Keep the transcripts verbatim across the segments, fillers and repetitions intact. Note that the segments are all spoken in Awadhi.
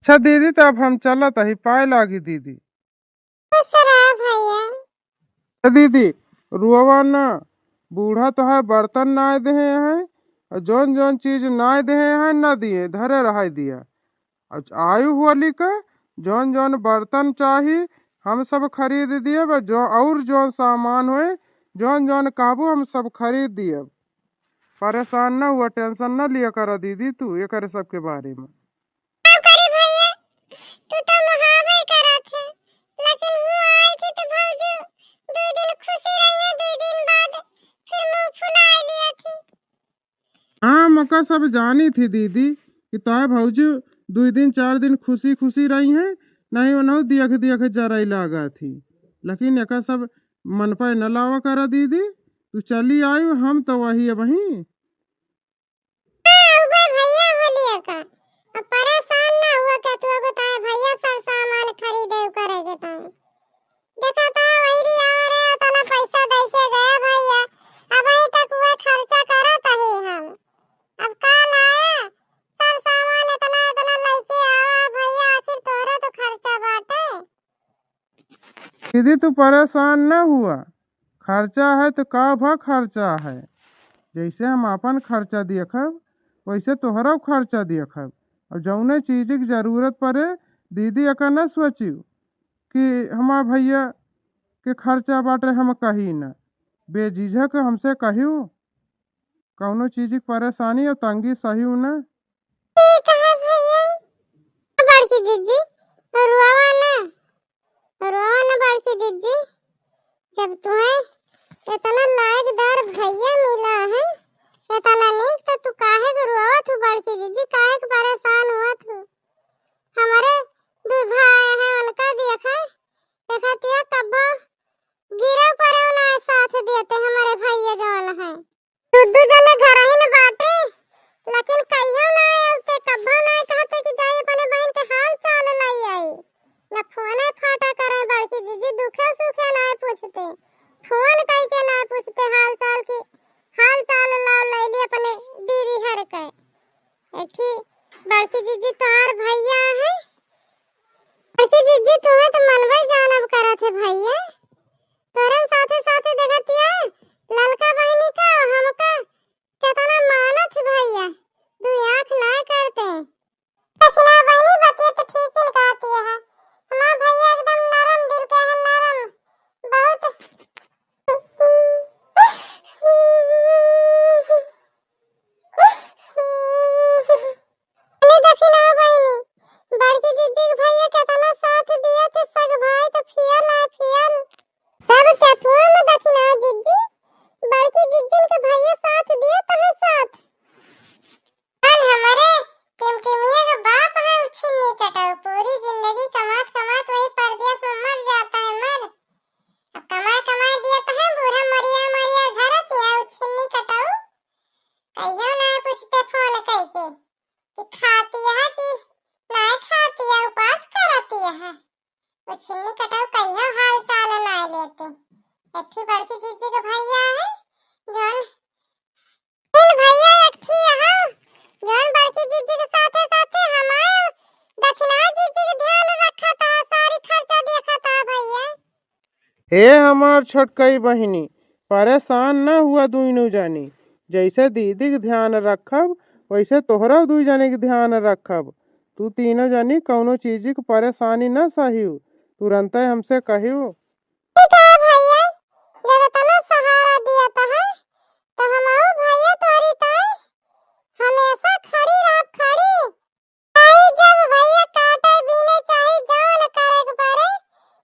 अच्छा दीदी, त अब हम चलत ही, पाए लागी दीदी। खुश रहा भैया। ए दीदी, रोवा ना, बूढ़ा तोहार बर्तन नाय देहे हैं, और जौन जौन चीज नाय देहे हैं, ना दिए, धरे रहाई दिया। और आयु होली का जौन जौन बर्तन चाही, हम सब खरीद दिए, बस जो और जौन सामान होए, जौन जौन कहबू, हम सब खरीद दिए। परेशान ना हुआ, tension ना लिया करा दीदी तू एकरे सब के बारे में। का करी भैया, तू तो मुहावे करत है, लेकिन हुआ आई थी तो भौजी दुई दिन खुशी रही है, दुई दिन बाद फिर मुंह फुला लिया थी। हाँ, मका सब जानी थी दीदी कि तोहे भौजी दुई दिन चार दिन खुशी खुशी रही है, नहीं उन्हों दियख दियख जराई लागा थी, लेकिन एका सब मन पे न लावा करा दीदी, तू चली आयु, हम तो वही अब वहीं। हाँ, उबे भैया होलिया का। अब परेशान ना हुआ के तू बताए भैया सब सामान खरीदे करे के ताई। देखा तो वही रिया रे, उतना पैसा दे के गए भैया, अबही तक वह खर्चा करत ही हम। अब का लाए, सब सामान इतना इतना लेके आवा भैया, आखिर तोहरा तो खर्चा बाटे। दीदी, तू परेशान न हुआ, खर्चा है तो का भा खर्चा है, जैसे हम आपन खर्चा देखब, वैसे तोहरो खर्चा देखब। और जौने चीज की जरूरत पड़े, दीदी एका न सोचियो कि हमार भैया के खर्चा बाटे, हम कही न, बेझिझक हमसे कहियो। कौनो चीज की परेशानी और तंगी सही न। ठीक है भैया। बड़की जिज्जी, रोवा ना, रोवा ना बड़की जिज्जी। जब तुम्हें इतना लायकदार भैया मिला है, इतना नीक, तो तू काहे के रोवत हूँ बड़की जिज्जी, काहे के परेशान हुआ तू? हमारे दो भाई हैं, उनका देखा, देखा तिया कब्बो गिरे पड़े ना साथ देते हमारे भैया जौन है। दू दू जने घर ही न बाटे, लेकिन कहियो ना आते, कब्बो ना कहते कि जाई अपने बहन के हाल चाल लाई आई। न फोने फाटा करे, बड़की जिज्जी दुखे सुखे ना पूछते, फोन कई के ना पूछते हाल चाल की, हाल चाल लाओ लैली अपने दीदी हर के। एक ठी बड़की जिज्जी तोहार भैया है, बड़की जिज्जी तुम्हें तो मनबे जानब करत है भैया, तोरन साथे साथे देखतिया ललका बहिनी का हमका केतना मानत है भैया, दुई आँख ना करते। दखिना बहिनी बतिया तो ठीक ही कहती है, हमार भैया एकदम नरम दिल के है, नरम, बहुत। अरे दखिना बहिनी, बड़की जिज्जी के भैया केतना साथ दिया थे, सग भाई तो फियल है, फियल। सब केथुआ में दखिना जिज्जी, बड़की जिज्जिन के भैया साथ दिया तो है साथ। कल हमारे टिमटिमिया के बाप है उ छिन्नी कटाऊ, पूरी जिंदगी कमात कमात वही परदेस में मर जाता है, मर। अब कमाए कमाए दिया तो है, बूढ़ा मरिया मरिया घर तिया उ छिन्नी कटाऊ। कहियो ना पूछते फोन कई के कि खाती है कि ना खाती है, उपास करती है। वो छिन्नी कटाऊ कहियो हाल चाल ना लेते। एक ठी बड़की जिज्जी के भैया है, जौन तीन भैया एक ठी है, जौन बड़की जिज्जी के साथे साथे हमारे दखिना जिज्जी के ध्यान रखत है, सारी खर्चा देखत है भैया। हे हमार छोटकई बहिनी, परेशान न हुआ दुइनो जनी। जैसे दीदी के ध्यान रखब, वैसे तोहरा दुइ जनी के ध्यान रखब। तू तीनों जनी कौनो चीज के परेशानी न सहियो, तुरंते हमसे कहियो। ठीक है भैया, जब इतना सहारा दिया तो है, तो हम आओ भैया तोरी ताई हमेशा खड़ी रहब, खड़ी। चाहे जब भैया काटे बीने, चाहे जौन करे के पड़े,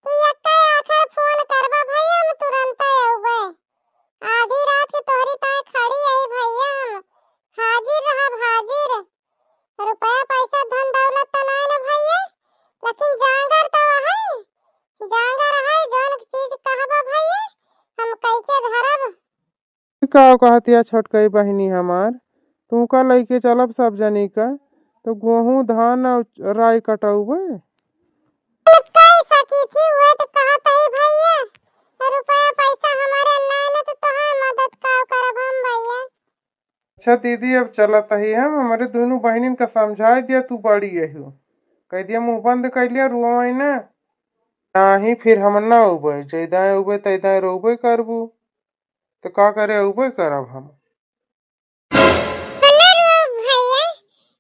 तू एक्के आखर फोन करबा भैया, हम तुरंते अउबे। आधी रात के तोहरी ताए खड़ी आई भैया, हम हाजिर रहब, हाजिर। रुपया पैसा धन दौलत तो नाय न भैया, लेकिन जांगर तो है, जांगर है, जौन चीज कहबा भैया, हम कई के धरब। का कहतिया छोटकई बहिनी हमार, तू का लइके चलब सब जनी का, तो गोहूँ धान और राई कटउबे। कई सकी थी, उहे तो कहत हई भैया, रुपया पैसा हमारे नाय न, तो तोहार मदद का करब हम भैया। अच्छा दीदी, अब चलत हई हम, हमारे दुनू बहिनिन का समझाए दिया, तू बड़ी अहू। कहि दिया मुँह बंद कइ लिया, रुआवइ न। नाहीं, फिर हम न अउबइ, जइदाएँ अउबइ तइदाएँ रोबइ करबू, त का करे अउबइ करब हम। भले रुआ भइया,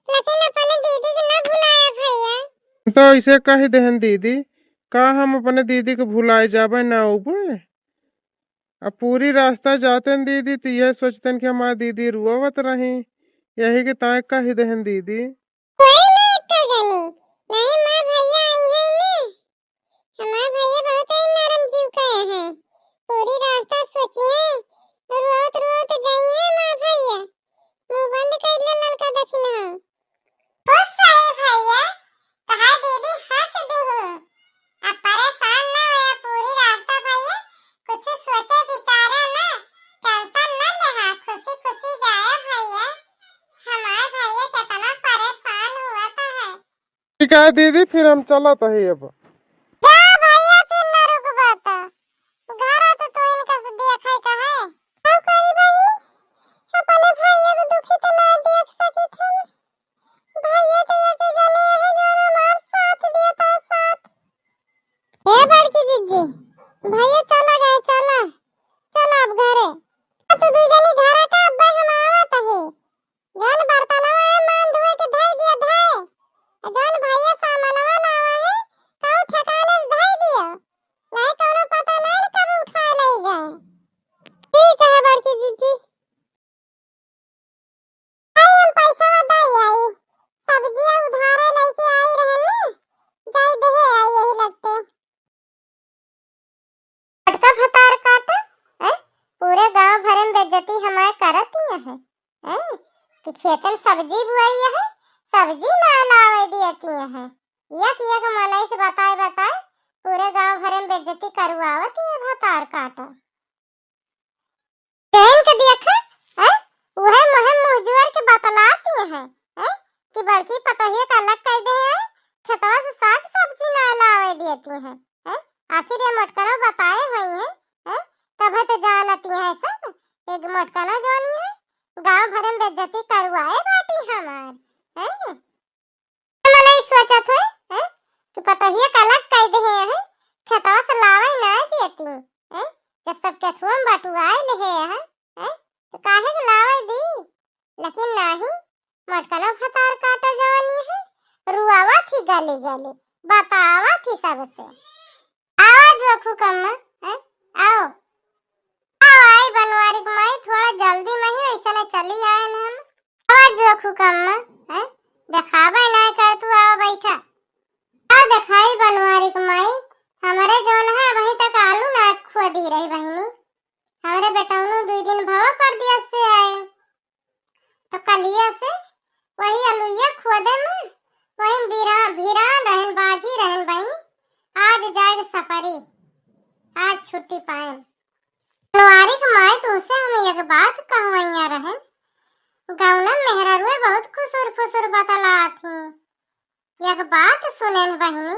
लेकिन अपने दीदी के न भुलाया भइया। त अइसे कहि देहेन दीदी, का हम अपने दीदी के भुलाइ जाबइ, न अउबइ? अब पूरी रास्ता जातेन दीदी, त इहे सोचतेन कि हमार दीदी रुआवत रही, यही के ताईं कहि देहेन दीदी। कोई ना एक ठो जनी, नाहीं माँ भइया अइहैं ना। हमार भइया बहुत ही नरम जीव के हैं। पूरी रास्ता सोचिहैं, रुआवत रुआवत जइहैं माँ भइया। मुँह बंद कइ ले ललका दखिनहा। खुश रही भइया, तोहार दीदी हँस दिही। अब परेशान ना होया, पूरी रास्ता भइया कुछ सोचे विचारे ना, tension ना लेहा, खुशी खुशी जाया भइया। हमार भइया केतना परेशान हुआ तो है। ठीक है दीदी, फिर हम चलत हई अब। जा भइया, फिर न रुकबा त। घर तो तू इनका से देखे का है। का करी बहिनी, अपने भइया के दुखी तो ना देख सकित हम। भइया तो एक जने हैं जो हमार साथ देता है, साथ। ए बड़की जीजी, भइया चला गए, चला, चला अब घरे। तू दुइ जनी घरे का, अब हम आवत ही। जौन बर्तनवा है मान धोए के धई दिया, धई। आ जौन भइया सामानवा लावा है, कहूँ ठेकाने से धई दिया। नहीं कौनो पता नहीं न कब उठाए ले जाए। ठीक है बड़की जीजी। आई हम पैसा दे आई। सब्जिया उधारे लेके आई रहन ना। जाई देहे आई यही लगते। छोटका भतार काटा, हैं? पूरे गांव भरे में बेइज्जती हमार करत ही है, हैं? कि खेते में सब्जी बुआई है, सब्जी ना लावे दियती है। एक एक मनई से बताए बताए पूरे गांव भरे में बेइज्जती करवावत ही है भतार काटा। चैन के देखा, हैं? उहे मुहे मुँह जुअर के बतलाती हैं, हैं? कि बड़की पतोहिया का अलग कइ दे हैं, खेतवा से साग सब्जी ना लावे देती हैं, हैं? आखिर ये मोटकनो बताए हुई हैं, हैं? तभे तो जानती हैं सब, एक मोटकनो जोनी है, गांव भरे में बेइज्जती करवाए बाटी हमार, हैं? मनई सोचत है, हैं, कि पतोहिया का अलग कइ देहे हैं, खेतवा से लावे ना देती, हैं, जब सब केथुआ में बटुआए लेहे हैं, हैं, तो काहे के लावे दी? लेकिन नाही, मोटकनो भतार काटा जवानी है, रुआवत ही गली गली, बतावत ही सबसे। आवा जोखू कम्मा, हैं? आओ। आओ, आई बनवारी के माई, थोड़ा जल्दी में ही, ऐसे न चली आए न हम। आवा जोखू कम्मा, हैं? देखावे ना कर तू, आवा बैठा। का देखाई बनवारी के माई, हमरे जौन है, अबहीं तक आलू ना खोदी रही बहिनी। हमरे बेटौनू दुइ दिन भवा परदेस से आए। तो कलिया से वही अलुइया खोदे में, वही बिरा-, भिरान रहन, बाझी रहन बहिनी। आज जाएग सपरी, आज छुट्टी पाएन। बनवारी के माई, तुमसे हम एक बात कहवैया रहन। गौना मेहरारुए बहुत खुसुर फुसुर बतलात ही। एक बात सुनेन बहिनी,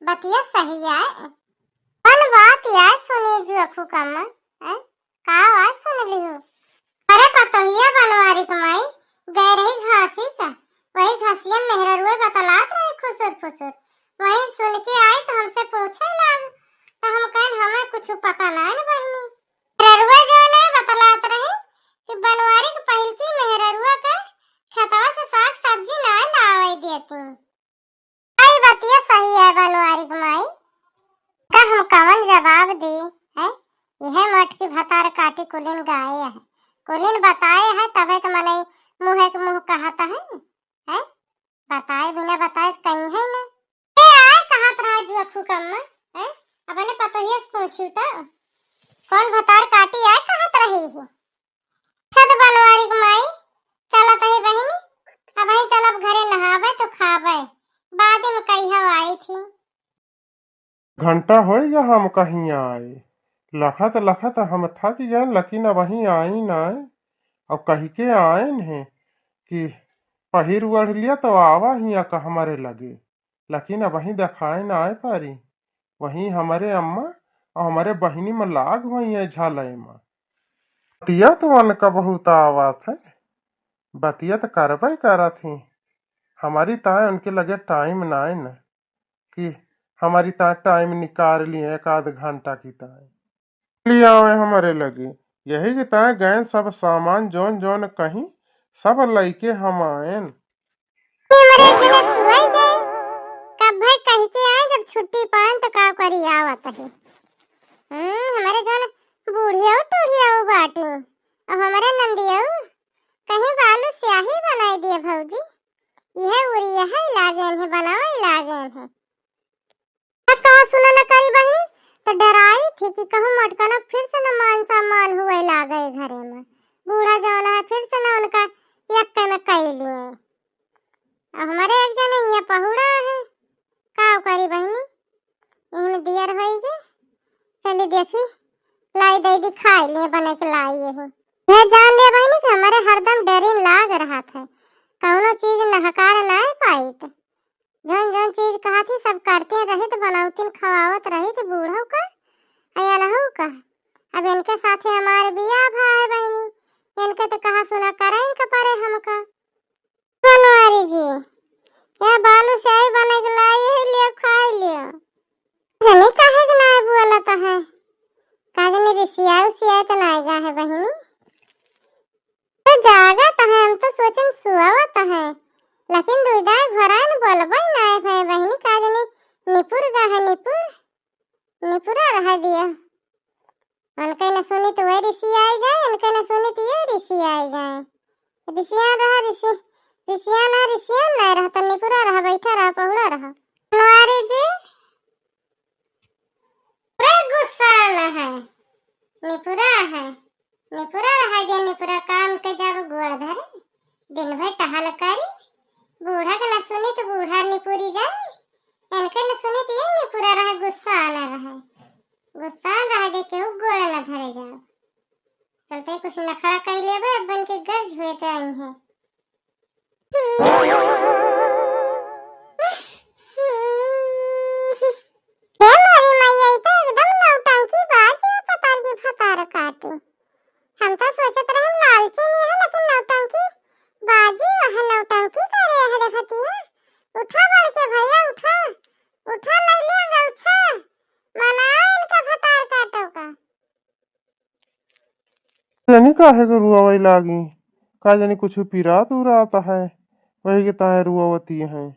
बतिया सही आए। कौन बात आए सुनी जोखू कम्मा, हैं? का आवाज सुन लिहू? अरे पतोहिया बनवारी के माई गए रही घासी का, वही घासिया मेहररुए बतलात रहे खुसुर फुसुर, वही सुन के आई तो हमसे पूछे लाग, तो हम कहन हमें कुछ पता ना न बहिनी। मेहररुआ जो है बतलात रहे कि बनवारी के पहिलकी मेहररुआ का खेतवा से साग सब्जी ना लावे देती। आई बतिया सही है बनवारी के माई, का हम कवन जवाब दी, हैं? यह मोटकी भतार काटी कुलिन गाए है, कुलिन बताए है, तबे तो मनई मुँहे के मुँह कहत है, हैं? बताए बिना बताए तो कहीं है ना। ए, आए कहत रहा जुआ फूकम्मा, हैं? अपने पतोहिया से पूछू तो, कौन भतार काटी आए कहत रही है? छत बनवारी के माई, चलत ही बहिनी, अबहीं चलब घरे नहावे तो खावे, बाद में कहियो आई थी। घंटा होइगा हम कहीं आए, लखत लखत हम थक गए, लेकिन अबहीं आई नाय। अब कहि के आएन है कि पहिर ओढ़ लिया तो आवा हियाँ का हमरे लगे, लेकिन अबहीं देखाए नाय पारी। वहीं हमरे अम्मा और हमरे बहिनी में लाग हुई है झलई में। बतिया तो उनका बहुत आवत है, बतिया तो करबे करत ही। हमारी ताए उनके लगे टाइम नाय न कि हमारी ताए टाइम निकाल लिए एक आध घंटा की ताए। लियावे हमरे लगे। यही के ताए गए सब सामान जौन जौन कहीं सब लइके हम आएन। हमरे जिला सुअई गए। कब भाई कह के आए, जब छुट्टी पाएन तो का करी, आवत है। हम्म, हमरे जौन बूढ़िया टूढ़िया बाटी, अब हमरे नंदिया कहीं बालू स्याही बनाई दिए भौजी। यह उरिया है लागेन है, बनावे लागेन है। अब का सुना न करी बहिनी, तो डराई थी कि कहूँ मटकना फिर से न मान सम्मान हुए लागे घरे में। बूढ़ा जौन है फिर से न उनका यक्के में कई लिए। अब हमारे एक जने हियाँ पहुड़ा है, का करी बहिनी, इहन दियर होई गे। चली देखी, लाई दे दी खाई लिए बने के लाई यही। यह जान ले बहिनी कि हमारे हरदम डरिन लाग रहत है, कौनो चीज नहकार नाय पाइत। जौन जौन चीज कहत ही सब करते रहित, बनौतिन खवावत रहित बूढ़ो का, अयनहू का। अब इनके साथे हमारे बियाह भा है बहिनी, इनके तो कहा सुना करे इनका परे हमका। बनवारी जी, यह बालू स्याही बने के लाई है, लियो खाई लियो। जनी काहे के नाय बोलत है, का जनी रिसिया उसिया तो नाय गा है बहिनी। तो जागत है, हम तो सोचन सुआवत है, लेकिन दुई दाई घरान बोलबे नाय है बहिनी, का जनी निपुर गा है, निपुर, निपुरा रह दिया। उनके न सुनी तो वह रिसियाई जाए, उनके न सुनी तो ये रिसियाई जाए। रिसिया रहा, रिसि-, रिसिया ना, रिसिया ना रहा, तो निपुरा रहा, बैठा रहा, पहुड़ा रहा। बनवारी जी, पूरा गुस्सा न है, निपुरा है, निपुरा रहा जे निपुरा काम के जब गोड़ धरे, दिन भर टहल करी, बूढ़ा के न सुनी तो बूढ़ा निपुरी जाए, इनके न सुनी तो ये निपुरा रहा, गुस्सा न रहे, गुस्सा न रहे जे केहू गोड़ न धरे जाओ। चलते कुछ नखड़ा कई लेबे, अब बन के गर्ज हुए तो आई है। हे मोरी मैया, ई तो एकदम नौटंकी बाज है, पतार की फतार काटी। हम तो सोचत रहे लालची नहीं है, लेकिन नौटंकी बाजी वह नौटंकी करे है, देखती है। उठा बढ़ के भैया, उठा, उठा ले लिया गौछा, मना इनका फतार काटो का। जनी काहे के रुआवै लागी, का जनी कुछ पिरात उरात है, वही के ताहे रुआवती हैं।